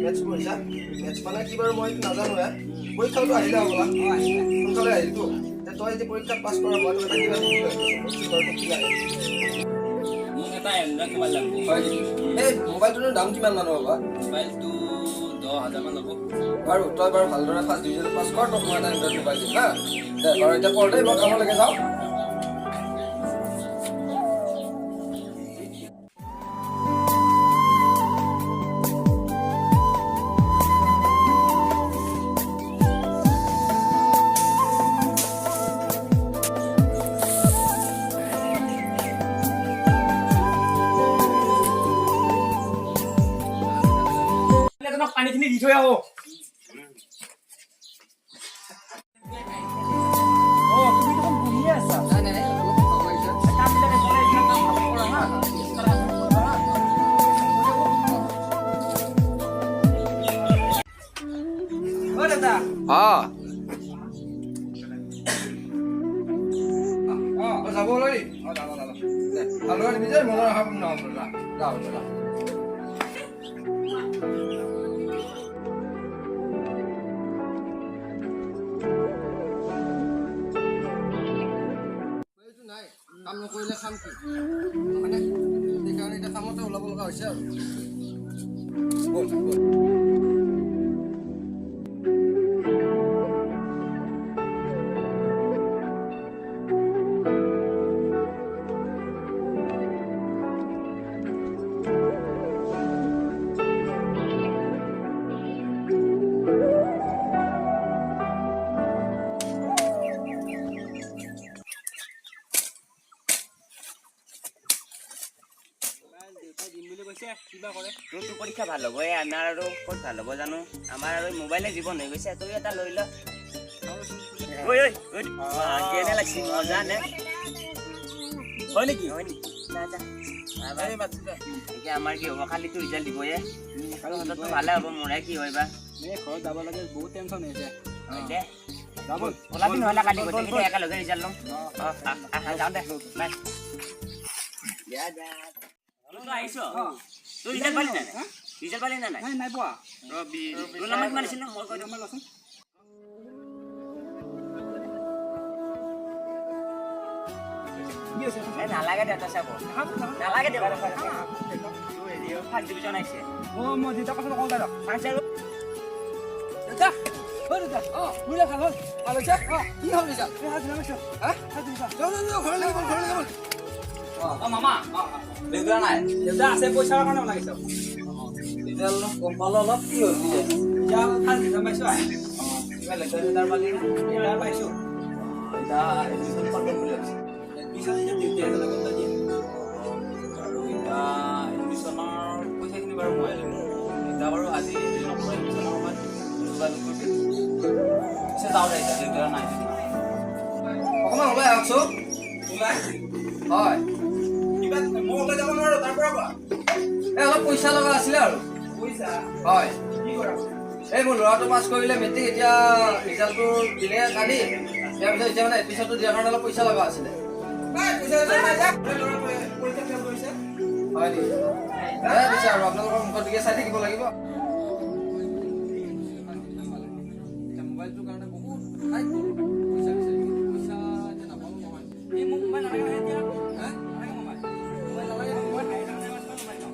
Maths পঢ়িছা? Maths মানে কি বাৰু মই নাজানোৱে। পৰীক্ষাটো আহিলে হ'বলা, সোনকালে আহিলতো। তই যদি পৰীক্ষাত পাছ কৰা, মই তোক এটা কিবা দিম বুলি ভাবিছোঁ। বস্তু বাৰু তোক কি লাগে? মোক এটা এণ্ড্ৰইড মোবাইল লাগিব। হয় নেকি? এই মোবাইলটোৰ দাম কিমান মান হ'ব? মোবাইলটো 10,000মান ল'ব। বাৰু তই বাৰু ভালদৰে ফাৰ্ষ্ট ডিভিজনত পাছ কৰ, তোক মই এটা এণ্ড্ৰইড মোবাইল দিম। হা, দে বাৰু, এতিয়া পঢ় দেই, মই কামলৈকে যাওঁ। এজনক পানীখিনি দি থৈ আহো। অ, তুমি দেখোন বহিয়ে আছা। নাই নাই, অলপ ভাগৰ লাগিছে। কামবিলাক একেবাৰে এইবিলাক কাম ভালকে কৰা হা। হা। অ দাদা। অ, যাব ওলালি? অ, যাব যাব দে, ভালদৰে দিবি দেই, মনত ৰাখা নহ'ব। যা যা যা। এইটো নাই, কাম নকৰিলে খাম কি, হয়নে? সেইকাৰণে এতিয়া কামতে ওলাব লগা হৈছে আৰু। ব'ল ব'ল। দেউতাই দিম বুলি কৈছে, কিবা কৰে। তোৰতো পৰীক্ষা ভাল হ'ব, এই আমাৰ আৰু ক'ত ভাল হ'ব জানো। আমাৰ আৰু মোবাইলে জীৱন হৈ গৈছে। তই এটা লৈ ল। ঐ ঐ ঐ, কেনে লাগছি? মজা নে? হয় নেকি? হয় নেকি? যা যা। এতিয়া আমাৰ কি হ'ব? কালিতো ৰিজাল্ট দিবয়ে। তহঁতৰতো ভালে হ'ব, মোৰহে কি হয় বা। এই ঘৰত যাব লাগে, বহুত টেনশ্যন হৈছে। হয় দে। যাব। ওলাবি নহ'লে কালি গোটেইখিনি একেলগে ৰিজাল্ট ল'ম। অ, আহ, আহ, যাওঁ দে, বাই। তই আহিছ? তই ৰিজাল্ট পালি নাই? ৰিজাল্ট পালি নে নাই? নাই, নাই পোৱা। ৰবি, ৰোল নম্বৰ কিমান আছিল? মই কৈ দিওঁ। লচোন। কি হৈছে? এই নালাগে দে, তই চাব নালাগে দে। ফাৰ্ষ্ট ডিভিজন আহিছে। অ, মই দেউতাক কথাটো কওঁ দাদা। ফাৰ্ষ্ট আৰু দেউতা, অ দেউতা। অ। মোৰ ভাল হ'ল। ভাল হৈছে? কি হ'ল ৰিজাল্ট? এই 7 দিন পাইছোঁ। হা? 7 দিন। যাওঁ যাওঁ যাওঁ, ঘৰলৈ ব'ল, ঘৰলৈ ব'ল। অ মামা, দেউতা নাই? দেউতা আছে, পইচাৰ কাৰণে ওলাই গৈছে। ৰিজাল্ট গম পালো অলপ। কি হ'ল পিছে? এতিয়া ফাৰ্ষ্ট ডিভিজন পাইছোঁ। কিবা লেটাৰ চেটাৰ পালি নে? লেটাৰ পাইছোঁ। এতিয়া এডমিশ্যন ক'ত ল'ম বুলি ভাবিছে? এডমিশ্যন এতিয়া দেউতাই এজনে ক'ত দিয়ে। আৰু এতিয়া এডমিশ্যনৰ পইচাখিনি বাৰু মই দিম। এতিয়া বাৰু আজি হেৰি নকৰোঁ, এডমিশ্যনৰ সময়ত যোগাযোগ কৰিম। পিছে যাওঁ দে এতিয়া, দেউতা নাই যদি। অকণমান ওলাই আহকচোন। ওলাই? হয়। কিবা? মই ওলাই যাব নোৱাৰো, তাৰ পৰা কোৱা। এই অলপ পইচা লগা আছিলে আৰু। পইচা? হয়। কি কৰা? এই মোৰ ল'ৰাটো পাছ কৰিলে মেট্ৰিক, এতিয়া ৰিজাল্টটো দিলে কালি। দিয়াৰ পিছত এতিয়া মানে এডমিশ্যনটো দিয়াৰ কাৰণে অলপ পইচা লগা আছিলে। নাই, পইচা চইচা নাই, যা। ল'ৰা পৰীক্ষা ফেইল কৰিছে। হয় নেকি? দে পিছে আৰু, আপোনালোকৰ মুখৰ দিকে চাই থাকিব লাগিব। এতিয়া মোবাইলটোৰ কাৰণে বহুত ঠাইত গ'লো পইচা বিচাৰি, কিন্তু পইচা এতিয়া নাপালোঁ নহয়। এই মোক মোবাইল নালাগে নহয় এতিয়া। হা? নালাগে মোবাইল। মোবাইল নালাগে? মই হায়াৰ ছেকেণ্ডাৰী পাছ কৰি মোবাইল ল'ম।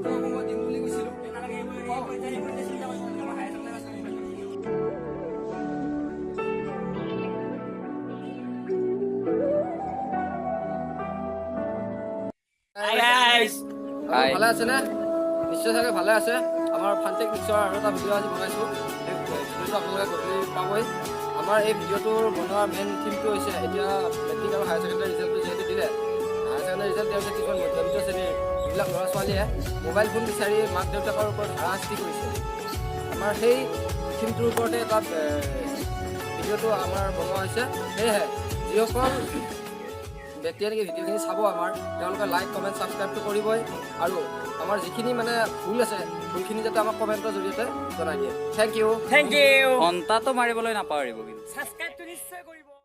তোক আকৌ মই দিম বুলি কৈছিলোঁ। এই নালাগে, এইবোৰ এতিয়া চিন্তা কৰিব নালাগে। মই হায়াৰ ছেকেণ্ডাৰী পাছ কৰি মোবাইল ল'ম। Guys. ভালে আছেনে? নিশ্চয় চাগে ভালে আছে। আমাৰ ফানটেক মিক্সৰ আৰু এটা ভিডিঅ' আজি বনাইছোঁ। সেই ভিডিঅ'টো আপোনালোকে গধূলি পাবই। আমাৰ এই ভিডিঅ'টোৰ বনোৱাৰ মেইন থিমটো হৈছে, এতিয়া মেট্ৰিক আৰু হায়াৰ ছেকেণ্ডেৰী ৰিজাল্টটো যিহেতু দিলে, হায়াৰ ছেকেণ্ডেৰী ৰিজাল্ট দিয়াৰ পিছত কিছুমান মধ্যবিত্ত শ্ৰেণীৰ যিবিলাক ল'ৰা ছোৱালীয়ে মোবাইল ফোন বিচাৰি মাক দেউতাকৰ ওপৰত হাৰাশাস্তি কৰিছে, আমাৰ সেই থিমটোৰ ওপৰতে এটা ভিডিঅ'টো আমাৰ বনোৱা হৈছে। সেয়েহে যিসকল ব্যক্তিয়ে নেকি ভিডিঅ'খিনি চাব আমাৰ, তেওঁলোকে লাইক, কমেণ্ট, ছাবস্ক্ৰাইবটো কৰিবই আৰু আমাৰ যিখিনি মানে ভুল আছে, ভুলখিনি যাতে আমাক কমেণ্টৰ জৰিয়তে জনাই দিয়ে। Thank U. Thank U. ঘণ্টাটো মাৰিবলৈ নাপাহৰিব কিন্তু। ছাবস্ক্ৰাইবটো নিশ্চয় কৰিব।